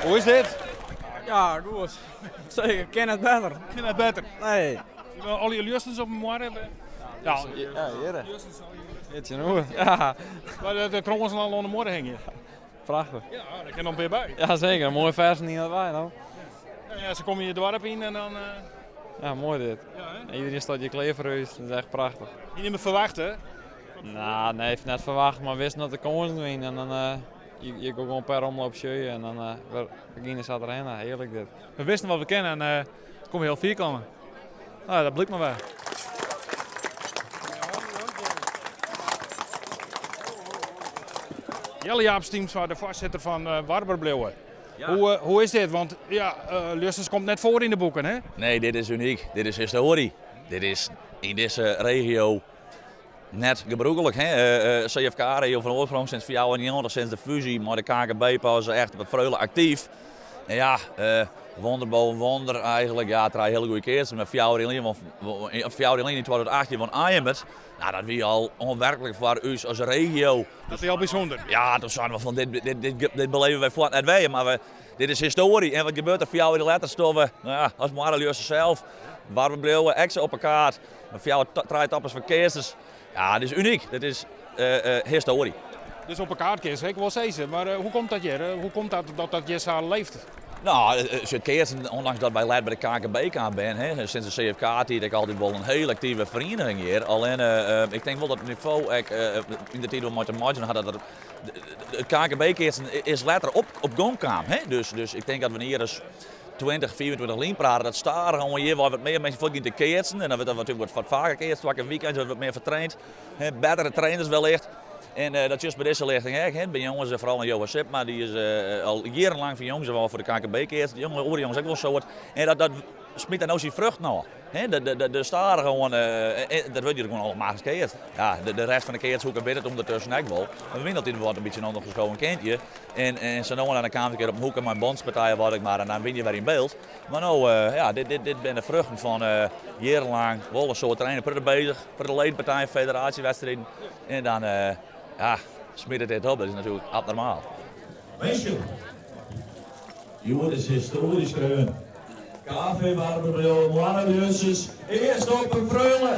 Hoe is dit? Ja, goed. Seker, kin net better. Kin net better? Nee. Al je lustens op de moarre? Ja, ja hjirre. Hjir tsjinoer. Ja. Mar de krânsen al oan de muorre hingje. Prachtich. Ja, dêr kin noch in pear by. Ja, seker. Moai fersen yn it wei no. Ja, se komme je doarp yn en dan... Ja, moai dit. Ja, Iedereen staat hier klear foar ús. Dat is echt prachtich. Hie nimmen ferwachte? Nou, nee, net ferwachte, mar wisten dat de kânsen wiene. En dan je, je gewoan per omloop sjogge en dan we begjinne sa derhinne. Hearlik dit. We wisten wat we kinne en uh, koene hiel fier komme. Nou, dat blykt mar wer. Jelle Jaap Stiemsma, de foarsitter fan uh, Warber Bliuwe. Ja. Hoe, hoe is dit? Want ja, uh, Ljussens komt net foar yn de boeken, hè? Nee, dit is unyk. Dit is histoarje. Dit is yn dizze regio net gebrûklik. Hè? CFK-regio fan oarsprong sinds 94, sinds de fúzje mei de KKB pas echt op Freule aktyf. En ja, wonder boven wonder eigenlijk. Ja, trije hiele goede keatsers, mar fjouwer jier lyn, 4 jier lyn yn 2018 won Arjen it. Nou, dat wie al ûnwerklik foar ús as regio. Dat is al bysûnder. Ja, toen seinen we fan dit, dit, dit, dit beleve wy fuort net wer, mar we, dit is histoarje. En wat gebeurt der 4 jier letter? Steane we, nou ja, as Moarre sels, Warber Bliuwe, ek op 'e kaart. Mei fjouwer, trije toppers fan keatsers. Ja, dit is unyk. Dit is uh, uh, histoarje. Dus op 'e kaart kinst ek wol sizze. Mar uh, hoe komt dat hjir? Hoe komt dat dat dat hjir sa leeft? Nou, it keatsen, ûndanks dat wy let by de KKB kaam bin, hè, sinds de CFK-tiid ek altyd wol in hiel aktive feriening hjir. Allinne, ik tink wol dat it nivo ek yn de tiid wol mei te meitsjen hat dat er, it KKB-keatsen is letter op, op gong kaam. Hè? Dus, dus ik tink dat we hjir ris 20, 25 lyn prate, dat stadichoan hjir wol wat mear minsken fuortgean te keatsen. En dan wurdt der natuerlik wat faker keatst, twa kear weekend, wurdt wat mear fertraind. Hè, bettere trainers wellicht. En uh, dat just by dizze lichting ek. Hè. By jonges, foaral Johan Sipma, dy is uh, al jierrenlang fan jongs af foar de KKB keatst. De jonge, oare jonges ek wol soad. En dat, dat smyt dan no syn frucht no. Hè, de, de, de, de stadichoan, uh, dat wurdt hjir gewoan allemaal keatst. Ja, de, de rest fan de keatshoeke wit it ûndertusken ek wol. Mar we wiene altyd wat in bytsje in ûndergeschoven kindje. En, en sa no en dan kaam ik kear op in hoeke mei in bondspartij of wat ek mar en dan win je wer yn byld. Mar no, uh, ja, dit, dit, dit binne de fruchten fan uh, jierrenlang wol in soad trainen, protte bezich, protte ledenpartijen, federatiewedstriden. En dan uh, ja, smyt it dit op. Dat is natuerlik abnormaal. Minsken, hjoed is histoarje skreaun. KV Warber Bliuwe Moarre Ljussens earst op 'e Freule.